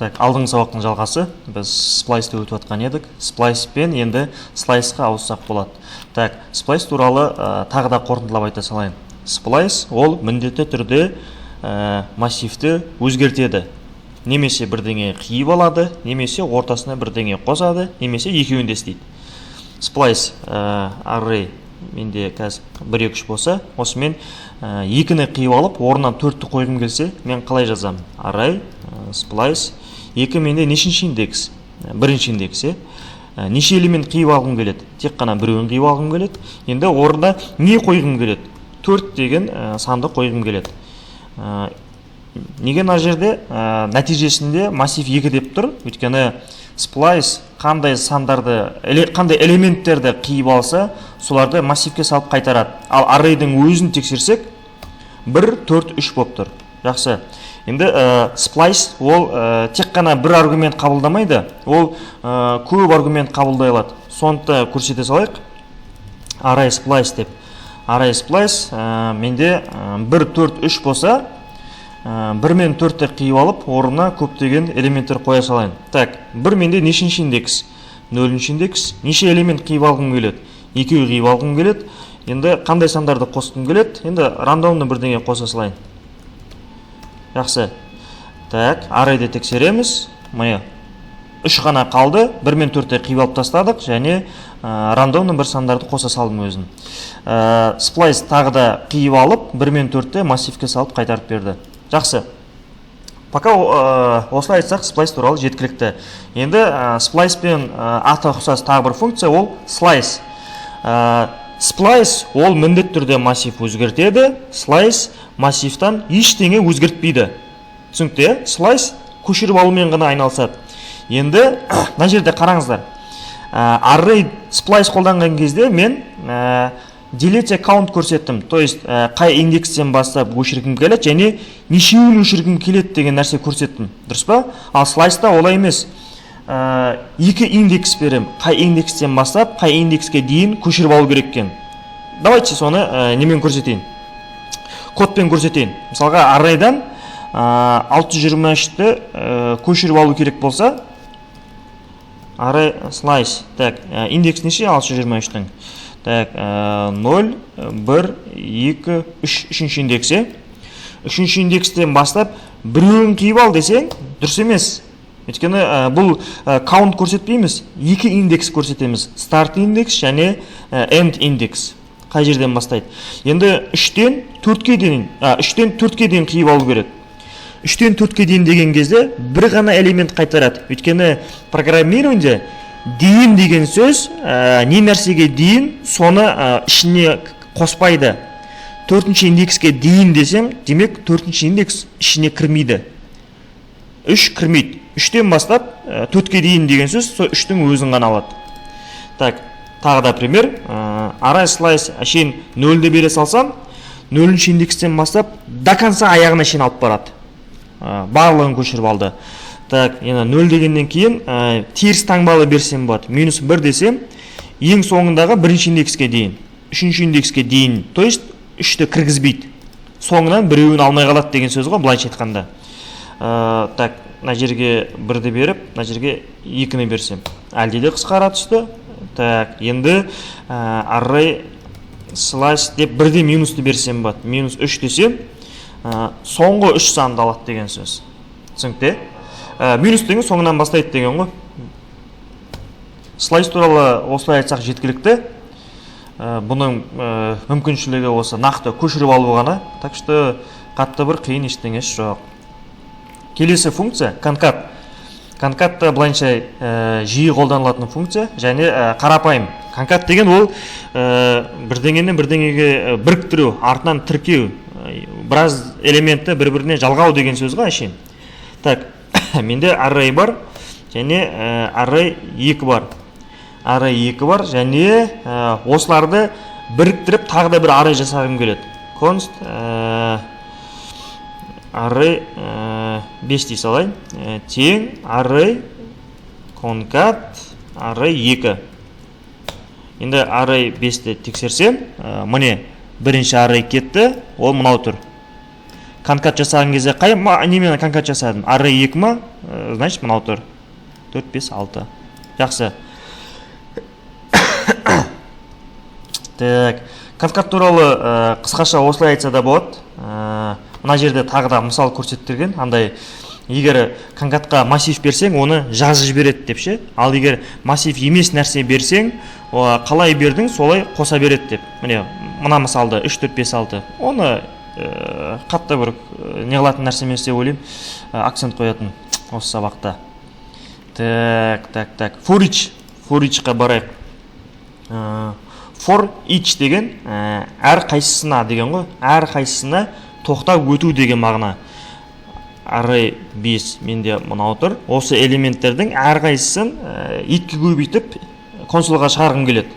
Так, алдыңғы сабақтың жалғасы. Біз splice-ты өтіп жатқан едік. Splice пен енді slice-қа ауыссақ болады. Так, splice туралы тағы да қорытындылап айта салайын. Splice ол міндетті түрде массивті өзгертеді, немесе бірдеңе қиып алады, немесе ортасына бірдеңе қосады, немесе екеуін де істейді. Splice array менде қазір бір, екі, үш болса, осымен екіні қиып алып, орнына төртті қойғым келсе, мен қалай жазамын? Array splice екі. Менде нешінші индекс? Бірінші индекс, иә. Неше элемент қиып алғым келеді? Тек қана біреуін қиып алғым келеді. Енді орнына не қойғым келеді? Төрт деген санды қойғым келеді. Неге мына жерде нәтижесінде массив екі деп тұр? Өйткені splice қандай сандарды, қандай элементтерді қиып алса, соларды массивке салып қайтарады. Ал arrayдің өзін тексерсек, 1, 4, 3 болып тұр. Жақсы. Енді splice ол тек қана бір аргумент қабылдамайды, ол көп аргумент қабылдай алады. Соны да көрсете салайық. Array splice деп. Array splice менде 1, 4, 3 болса, 1 мен 4-ті қиып алып, орнына көптеген элементтер қоя салайын. Так, 1 менде нешінші индекс? Нөлінші индекс. Неше элемент қиып алғым келеді? Екеу қиып алғым келеді. Енді қандай сандарды қосқым келеді? Енді рандомный бірдеңе қоса салайын. Жақсы. Так, arrayді тексереміз. Міне, үш ғана қалды. Бір мен төртті қиып алып тастадық және рандомный бір сандарды қоса салдым өзім. Splice тағы да қиып алып, бір мен төртті массивке салып қайтарып берді. Жақсы. Пока осылай айтсақ, splice туралы жеткілікті. Енді splice пен аты ұқсас тағы бір функция, ол slice. Splice ол міндетті түрде массив өзгертеді, slice массивтан ештеңе өзгертпейді. Түсінікті, иә? Slice көшіріп алумен ғана айналысады. Енді мына жерде қараңыздар, array splice қолданған кезде мен delete count көрсеттім, то есть қай индекстен бастап өшіргім келеді және нешеуін өшіргім келеді деген нәрсе көрсеттім, дұрыс па? Ал slice-та олай емес. Екі индекс беремін, қай индекстен бастап қай индекске дейін көшіріп алу керек екен. Давайте соны немен көрсетейін, кодпен көрсетейін. Мысалға, arrayдан 623-ті көшіріп алу керек болса, array slice. Так, индекс неше 623-тің? Так, 0, 1, 2, 3, үшінші индекс, иә. Үшінші индекстен бастап біреуін қиып ал десең, дұрыс емес, өйткені бұл count көрсетпейміз, екі индекс көрсетеміз: start индекс және end индекс, қай жерден бастайды. Енді үштен төртке дейін, үштен төртке дейін қиып алу керек. Үштен төртке дейін деген кезде бір ғана элемент қайтарады, өйткені программированиеде дейін деген сөз не нәрсеге дейін, соны ішіне қоспайды. Төртінші индекске дейін десем, демек, төртінші индекс ішіне кірмейді, үш кірмейді. Үштен бастап төртке дейін деген сөз сол үштің өзін ғана алады. Так, тағы да пример. Array slice әшейін нөлді бере салсам, нөлінші индекстен бастап до конца аяғына шейін алып барады. Барлығын көшіріп алды. Так, енді нөл дегеннен кейін теріс таңбалы берсем болады. Минус бір десем, ең соңындағы бірінші индекске дейін, үшінші индекске дейін, то есть үшті кіргізбейді, соңынан біреуін алмай қалады деген сөз ғой былайша айтқанда. Так, мына жерге бірді беріп, мына жерге екіні берсем, әлде де қысқара түсті. Так, енді array slice деп бірде минусты берсем болады. Минус үш десем, соңғы үш санды алады деген сөз. Түсінікті, иә? Минус деген соңынан бастайды деген ғой. Slice туралы осылай айтсақ, жеткілікті. Бұның мүмкіншілігі осы нақты көшіріп алу ғана, так что қатты бір қиын ештеңесі жоқ. Келесі функция concat. Concat та былайынша жиі қолданылатын функция және қарапайым. Concat деген ол бірдеңені бірдеңеге біріктіру, артынан тіркеу, біраз элементті бір біріне жалғау деген сөз ғой әшейін. Так, менде array бар және array 2 бар. Array 2 бар және осыларды біріктіріп, тағы да бір array жасағым келеді. Const array 5 дей салайын, тең array concat array 2. Енді array 5-ті тексерсем, міне, бірінші array кетті, ол мынау тұр. Concat жасаған кезде қай немен concat жасадым? Array 2 ма? Значит, мынау тұр. 4, 5, 6. Жақсы. Так, concat туралы қысқаша осылай айтса да болады. Мына жерде тағы да мысал көрсеттірген. Андай, егер concat қа массив берсең, оны жазып жібереді деп ше. Ал егер массив емес нәрсе берсең, қалай бердің, солай қоса береді деп. Міне, мына мысалды 3, 4, 5, 6. Оны қатты бір не қылатын нәрсе емес деп ойлаймын. Акцент қоятын осы сабақта. Так, так, так. For each. For each-қа барайық. For each деген әр қайсысына деген ғой. Әр қайсысына тоқтап өту деген мағына. Array 5 менде мынау тұр. Осы элементтердің әр қайсысын екіге көбейтіп консольға шығарғым келеді.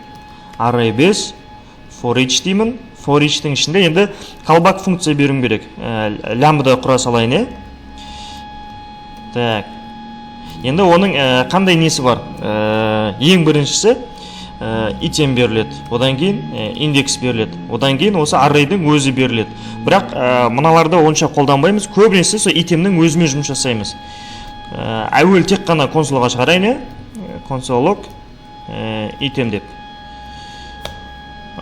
Array 5 for each деймін. For each-тің ішінде енді callback функция беруім керек. Лямбда құра салайын, е? Так. Енді оның қандай несі бар? Ең біріншісі item беріледі. Одан кейін индекс беріледі. Одан кейін осы array'дің өзі беріледі. Бірақ мыналарды онша қолданбаймыз. Көбінесе сол itemнің өзімен жұмыс жасаймыз. Әуел тек қана консольға шығарайын, е? Console log item деп.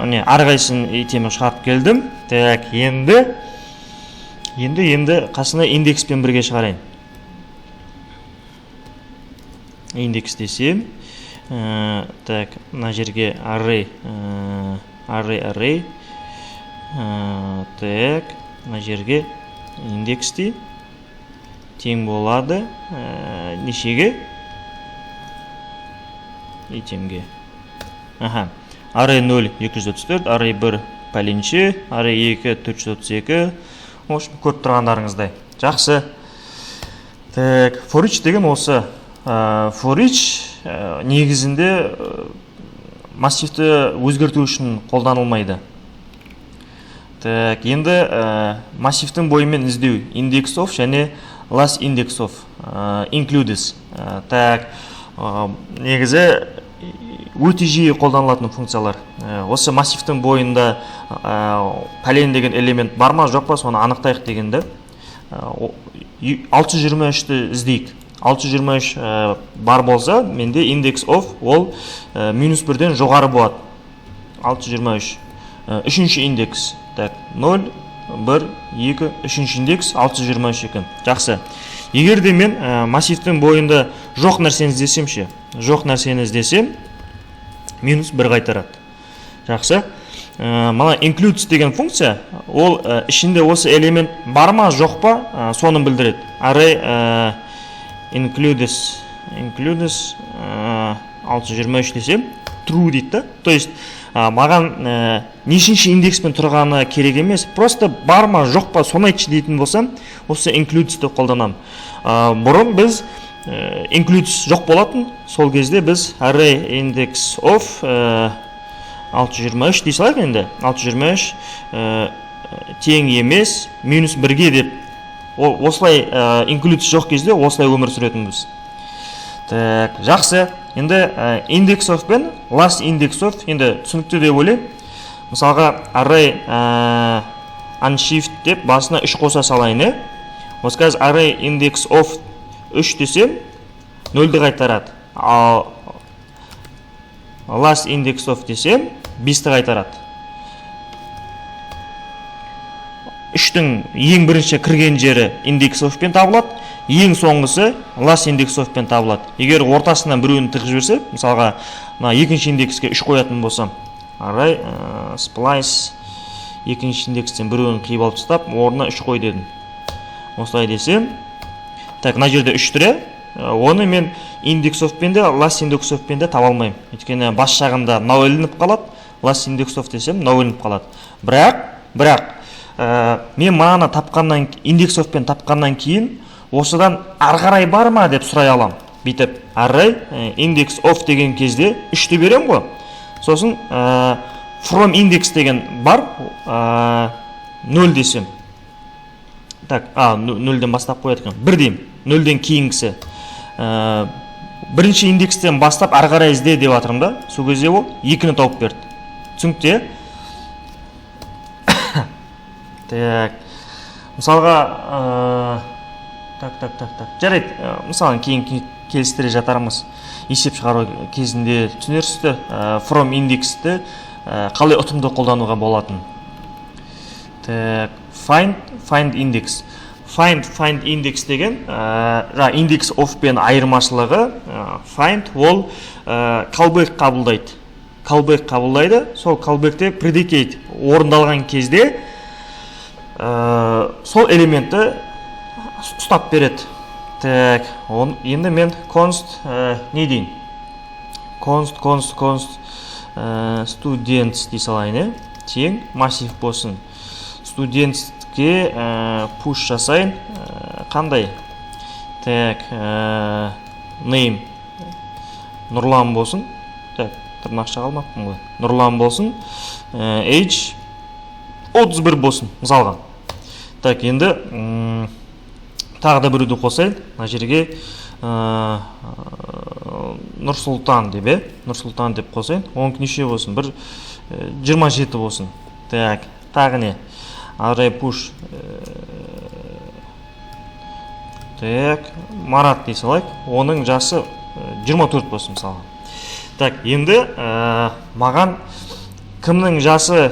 Міне, әрқайсысын itemін шығарып келдім. Так, енді қасына индекспен бірге шығарайын. Индекс десем, так, мына жерге array, array, array, так, мына жерге индекс де тең болады, нешеге? Itemге. Аха. Array 0 234, array 1 пәленше, array 2 432. В общем, көріп тұрғандарыңыздай. Жақсы. Так, for each деген осы. For each негізінде массивті өзгерту үшін қолданылмайды. Так, енді массивтің бойымен іздеу index of және last index of, includes. Так, негізі өте жиі қолданылатын функциялар. Осы массивтің бойында пәлен деген элемент бар ма, жоқ па, соны анықтайық дегенде, 623-ті іздейік. 623 бар болса, менде index of ол минус бірден жоғары болады. 623. Үшінші индекс. Так, 0, 1, 2, үшінші индекс 623 екен. Жақсы. Егер де мен массивтің бойында жоқ нәрсені іздесем ше, жоқ нәрсені іздесем, минус 1 қайтарады. Жақсы. Мына includes деген функция, ол ішінде осы элемент бар ма, жоқ па, соны білдіреді. Array includes 623 десем, true дейді да. То есть маған нешінші индекспен тұрғаны керек емес, просто бар ма, жоқ па, соны айтшы дейтін болсам, осы includes-ті қолданамын. Бұрын біз includes жоқ болатын, сол кезде біз array index of 623 дей салайық енді, 623 тең емес минус бірге деп, осылай includes жоқ кезде осылай өмір сүретінбіз. Так, жақсы. Енді index of пен last index of енді түсінікті деп ойлаймын. Мысалға, array unshift деп басына 3 қоса салайын, иә. Осы қазір array index of 3 десем, 0-ді қайтарады. Ал last index of десем, 5-ті қайтарады. 3-тің ең бірінші кірген жері index of пен табылады, ең соңғысы last index of пен табылады. Егер ортасынан біреуін тығып жіберсе, мысалға, мына екінші индекске 3 қоятын болсам, array splice екінші индекстен біреуін қиып алып тастап, орнына 3 қой дедім. Осылай десем, так, мына жерде 3 тұр, иә? Оны мен index of пен де, last index of пен де таба алмаймын. Өйткені бас жағында мынау ілініп қалады, last index of десем, мынау ілініп қалады. Бірақ мен мынаны тапқаннан, index of пен тапқаннан кейін осыдан ары қарай бар ма деп сұрай аламын. Бүйтіп array index of деген кезде 3-ті беремін ғой. Сосын from index деген бар, 0 десем. Так, нөлден бастап қояды екен. 1 деймін, нөлден кейінгісі. Бірінші индекстен бастап ары қарай ізде деп жатырмын да. Сол кезде ол 2-ні тауып берді. Түсінікті, иә? Так. Мысалға, так, так, так, так, жарайды, мысалы, кейін келістіре жатармыз. Есеп шығару кезінде түсінерсіздер, from индексті қалай ұтымды қолдануға болатын. Так, find, find index. Find, find index деген, жаңа index of пен айырмашылығы, find ол callback қабылдайды. Callback қабылдайды, сол callbackте predicate орындалған кезде сол элементті ұстап береді. Так, енді мен const, не дейін? Const, const, const students дей салайын, иә? Тең массив болсын. Студентке push жасайын. Қандай? Так, name Нұрлан болсын. Так, тырнақша алмаппын ғой. Нұрлан болсын. Age 31 болсын, мысалға. Так, енді тағы да біреуді қосайын. Мына жерге Нұрсұлтан деп, иә? Нұрсұлтан деп қосайын. Онікі неше болсын? Бір 27 болсын. Так, тағы не? Array push. Так, Марат дей салайық. Оның жасы 24 болсын, мысалға. Так, енді маған кімнің жасы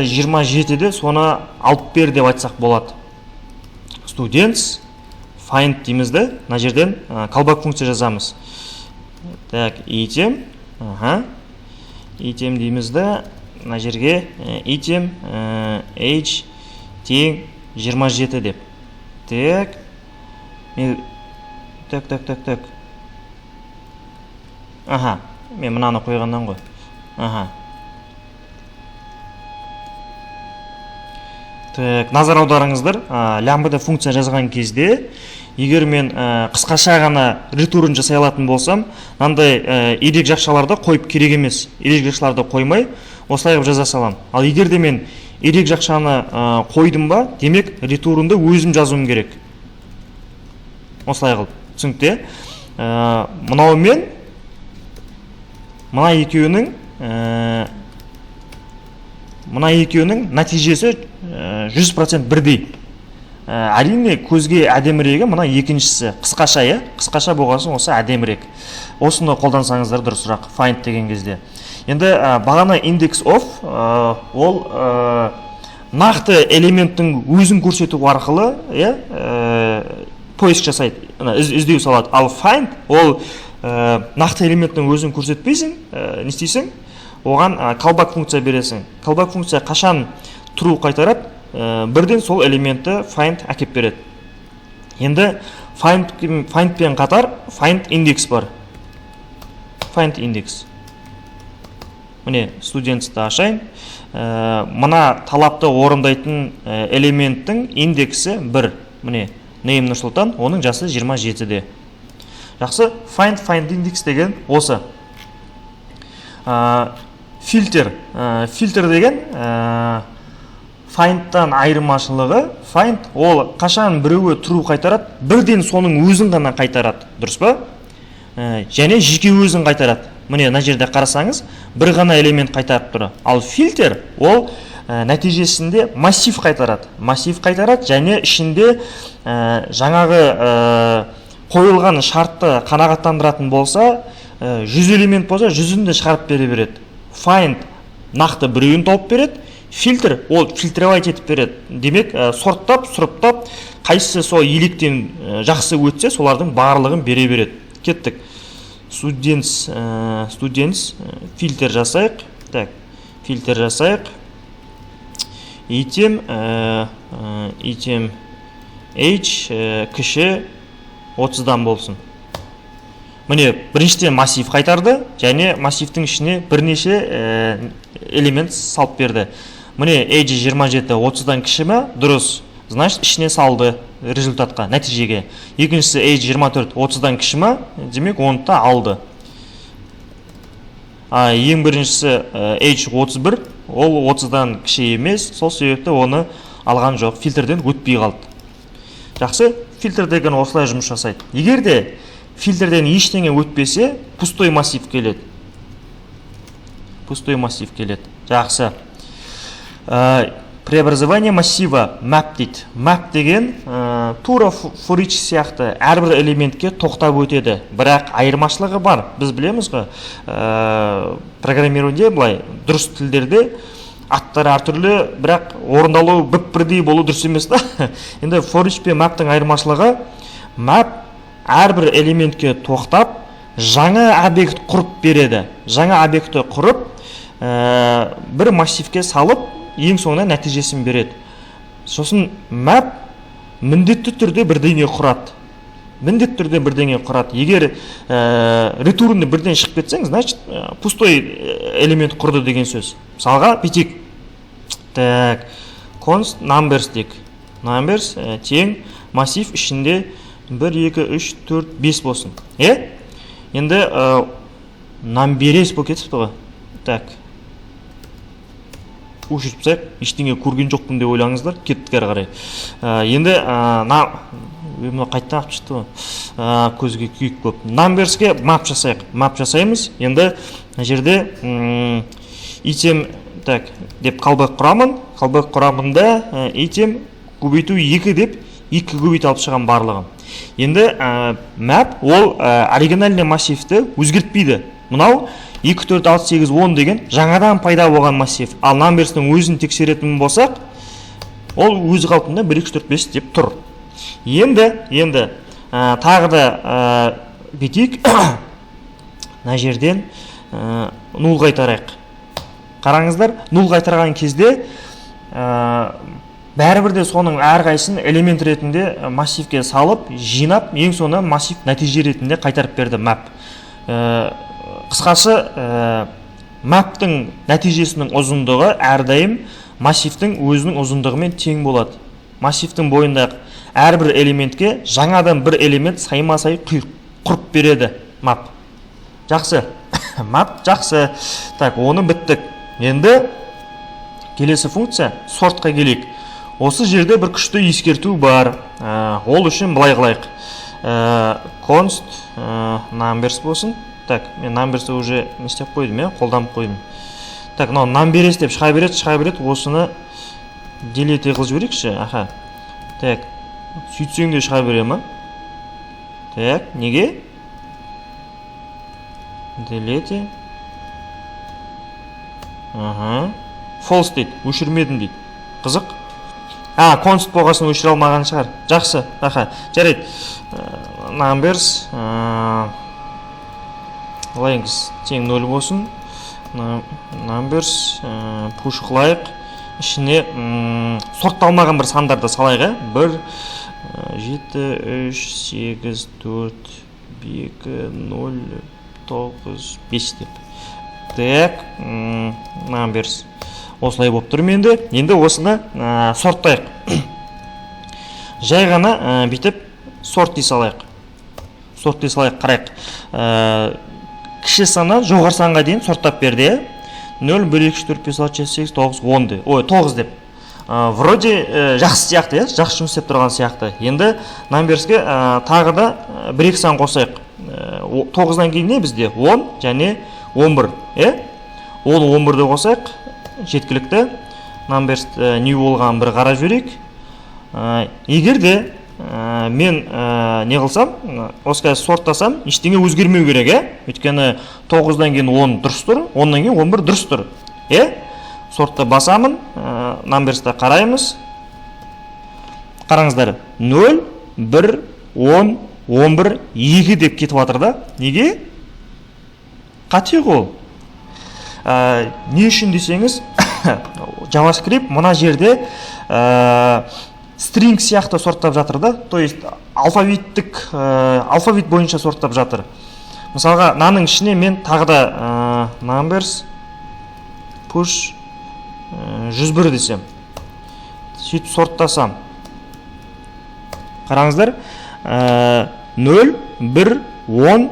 27-де, соны алып бер деп айтсақ болады. Students find дейміз де, мына жерден callback функция жазамыз. Так, item, аха. Item дейміз де, мына жерге item age тең 27 деп. Так. Мен, так, так, так, так. Аха, мен мынаны қойғаннан ғой. Аха. Так, назар аударыңыздар, лямбда функция жазған кезде, егер мен қысқаша ғана return жасай алатын болсам, мынандай ирек жақшаларды қойып керек емес. Ирек жақшаларды қоймай, осылай қылып жаза саламын. Ал егер де мен ирек жақшаны қойдым ба, демек, return'ды өзім жазуым керек. Осылай қылып. Түсінікті, иә? Мынау мен мына екеуінің нәтижесі 100% бірдей. Әрине, көзге әдемірегі мына екіншісі, қысқаша, иә? Қысқаша болған соң осы әдемірек. Осыны қолдансаңыздар дұрысырақ find деген кезде. Енді бағана index of, ол нақты элементтің өзін көрсету арқылы, иә, поиск жасайды, ана іздеу салады. Ал find ол нақты элементтің өзін көрсетпейсің, не істейсің? Оған callback функция бересің. Callback функция қашан true қайтарады, бірден сол элементті find әкеп береді. Енді find пен қатар find index бар. Find index. Міне, студентті ашайын. Мына талапты орындайтын элементтің индексі 1. Міне, name Нұрсұлтан, оның жасы 27-де. Жақсы, find index деген осы. Фильтр, фильтр деген findтан айырмашылығы, find ол қашан біреуі true қайтарады, бірден соның өзін ғана қайтарады, дұрыс па? Және жеке өзін қайтарады. Міне, мына жерде қарасаңыз, бір ғана элемент қайтарып тұр. Ал фильтр ол нәтижесінде массив қайтарады. Массив қайтарады және ішінде жаңағы қойылған шартты қанағаттандыратын болса, 100 элемент болса, 100-ін де шығарып бере береді. Find нақты біреуін тауып береді, фильтр ол фильтровать етіп береді. Демек, сорттап, сұрыптап, қайсысы сол електен жақсы өтсе, солардың барлығын бере береді. Кеттік. Students, фильтр жасайық. Так, фильтр жасайық. Item age кіші 30-дан болсын. Міне, біріншіден массив қайтарды және массивтің ішіне бірнеше элемент салып берді. Міне, age 27 30-дан кіші ме? Дұрыс. Значит, ішіне салды результатқа, нәтижеге. Екіншісі, age 24 30-дан кіші ме? Демек, оны да алды. А ең біріншісі, age 31, ол 30-дан кіші емес, сол себепті оны алған жоқ, фильтрден өтпей қалды. Жақсы, фильтр деген осылай жұмыс жасайды. Егер де фильтрден ештеңе өтпесе, пустой массив келеді. Пустой массив келеді. Жақсы. Преобразование массива map дейді. Map деген тура for each сияқты әрбір элементке тоқтап өтеді, бірақ айырмашылығы бар. Біз білеміз ғой, программированиеде былай дұрыс, тілдерде аттары әртүрлі, бірақ орындалуы біп бірдей болу дұрыс емес та. Енді for each пен mapтың айырмашылығы: map әрбір элементке тоқтап, жаңа объект құрып береді. Жаңа объектті құрып, бір массивке салып, ең соңында нәтижесін береді. Сосын map міндетті түрде бірдеңе құрады, міндетті түрде бірдеңе құрады. Егер return бірден шығып кетсең, значит, пустой элемент құрды деген сөз. Мысалға, бүйтейік. Так, const numbers дейік. Numbers тең массив ішінде 1, 2, 3, 4, 5 болсын, иә. Енді numberes болып кетіпті ғой. Так, өшіріп тастайық. Ештеңе көрген жоқпын деп ойлаңыздар. Кеттік әрі қарай. Енді на мына қайтадан ағып шықты ғой, көзге күйік болып. Numbersке map жасайық. Map жасаймыз. Енді мына жерде item, так, деп callback құрамын. Callback құрамын да, item көбейту 2 деп, 2 көбейте алып шығамын барлығын. Енді map ол оригинальный массивті өзгертпейді. Мынау 2, 4, 6, 8, 10 деген жаңадан пайда болған массив. Ал numbers'тің өзін тексеретін болсақ, ол өз қалпында 1, 2, 4, 5 деп тұр. Енді тағы да бүйтейік. Мына жерден null қайтарайық. Қараңыздар, null қайтарған кезде бәрібір де соның әрқайсысын элемент ретінде массивке салып, жинап, ең соңында массив нәтиже ретінде қайтарып берді map. Қысқасы, маптың нәтижесінің ұзындығы әрдайым массивтің өзінің ұзындығымен тең болады. Массивтің бойындағы әрбір элементке жаңадан бір элемент сайма сай құрып береді map. Жақсы, map жақсы. Так, оны біттік. Енді келесі функция сортқа келейік. Осы жерде бір күшті ескерту бар. Ол үшін былай қылайық. Const numbers болсын. Так, мен numbers'ты уже не істеп қойдым, иә, қолданып қойдым. Так, мынау numberes деп шыға береді, шыға береді. Осыны delete қылып жіберейікші. Аха, так, сөйтсең де шыға бере ма? Так, неге delete? Аха, false дейді, өшірмедім дейді. Қызық. А, const болғасын өшіре алмаған шығар. Жақсы, аха, жарайды. Numbers length тең 0 болсын. Numbers push қылайық. Ішіне сортталмаған бір сандарды салайық, иә: 1, 7, 3, 8, 4, 2, 0, 9, 5 деп. Так, numbers осылай болып тұр менде. Енді осыны сорттайық. Жай ғана бүйтіп сорт дей салайық, сорт дей салайық. Қарайық, кіші саннан жоғары санға дейін сорттап берді, иә: 0, 1, 2, 3, 4, 5, 6, 7, 8, 9, 10 деп, ой, 9 деп. Вроде жақсы сияқты, иә, жақсы жұмыс істеп тұрған сияқты. Енді numbersке тағы да бір екі сан қосайық. 9-дан кейін не бізде? 10 және 11, иә. 10, 11-ді қосайық, жеткілікті. Numbers не болғанын бір қарап жіберейік. Егер де мен не қылсам, осы қазір сорттасам, ештеңе өзгермеу керек, иә, өйткені 9-дан кейін 10 дұрыс тұр, 10-нан кейін 11 дұрыс тұр, иә. Сортты басамын, numbers'та қараймыз. Қараңыздар, 0, 1, 10, 11, 2 деп кетіп жатыр да. Неге? Қате ғой ол. Не үшін десеңіз, JavaScript мына жерде string сияқты сорттап жатыр да, то есть алфавиттік, алфавит бойынша сорттап жатыр. Мысалға, мынаның ішіне мен тағы да numbers push 101 десем, сөйтіп сорттасам, қараңыздар, 0, 1, 10,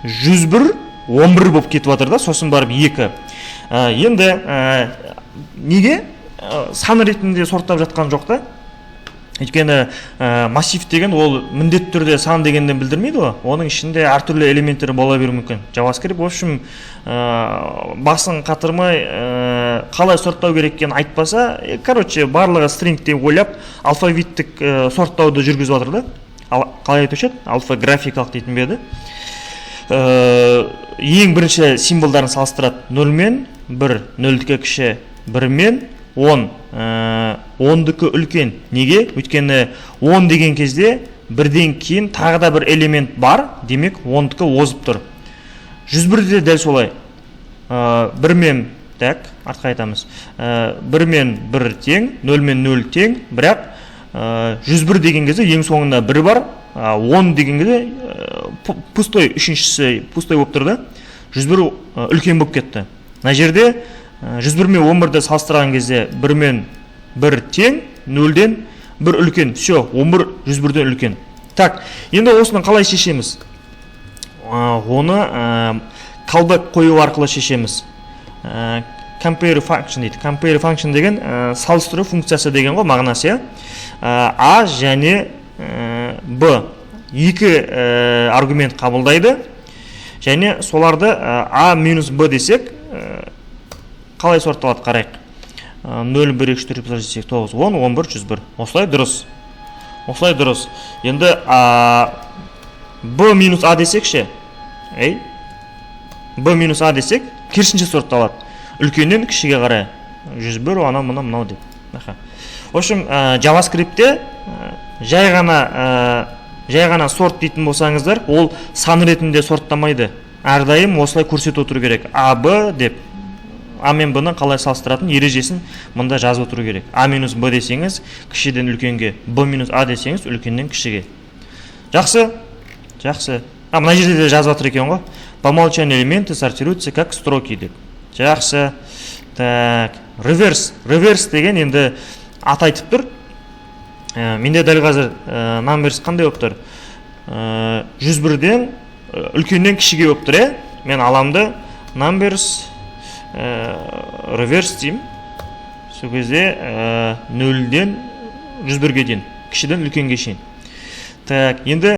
101, 11 болып кетіп жатыр да, сосын барып 2. Енді неге сан ретінде сорттап жатқан жоқ та? Өйткені массив деген ол міндетті түрде сан дегеннен білдірмейді ғой, оның ішінде әртүрлі элементтер бола беруі мүмкін. JavaScript, в общем, басын қатырмай. Қалай сорттау керек екенін айтпаса, короче, барлығы string деп ойлап, алфавиттік сорттауды жүргізіп жатыр да. Ал, қалай айтушы еді, алфаграфикалық дейтін бе еді? Ең бірінші символдарын салыстырады: нөл мен бір, нөлдікі кіші, бір мен 10, 10-дікі үлкен. Неге? Өйткені 10 деген кезде бірден кейін тағы да бір элемент бар, демек, 10-дікі озып тұр. 101-де дәл солай. Бір мен, так, артқа айтамыз, бір мен бір тең, нөл мен нөл тең, бірақ 101 деген кезде ең соңында бір бар, 10 деген кезде пустой, үшіншісі пустой болып тұр да, 101 үлкен болып кетті. Мына жерде 101 мен 11-ді салыстырған кезде бір мен бір тең, нөлден бір үлкен. Все, 11 101-ден үлкен. Так, енді осыны қалай шешеміз? Оны callback қою арқылы шешеміз. Compare function дейді. Compare function деген салыстыру функциясы деген ғой мағынасы, иә. А және б екі аргумент қабылдайды және соларды а минус б десек, қалай сортталады, қарайық. 0, 1, 2, 3, 4, 5, 6, 7, 9, 10, 11, 101. Осылай дұрыс, осылай дұрыс. Енді б минус а десек ше? Ей, б минус а десек, керісінше сортталады, үлкеннен кішіге қарай: 101, анау, мынау, мынау деп. Аха. В общем, JavaScriptте жай ғана сорт дейтін болсаңыздар, ол сан ретінде сорттамайды. Әрдайым осылай көрсетіп отыру керек: а, б деп. А мен б ны қалай салыстыратын ережесін мында жазып отыру керек. А минус б десеңіз, кішіден үлкенге, б минус а десеңіз, үлкеннен кішіге. Жақсы, жақсы. А, мына жерде де жазып жатыр екен ғой: «По умолчанию элементы сортируются как строки» деп. Жақсы. Так, reverse. Reverse деген енді аты айтып тұр. Менде дәл қазір numbers қандай болып тұр? 101-ден үлкеннен кішіге болып тұр, иә. Мен аламды, numbers reverse деймін. Сол кезде 0-ден 101-ге дейін, кішіден үлкенге шейін. Так, енді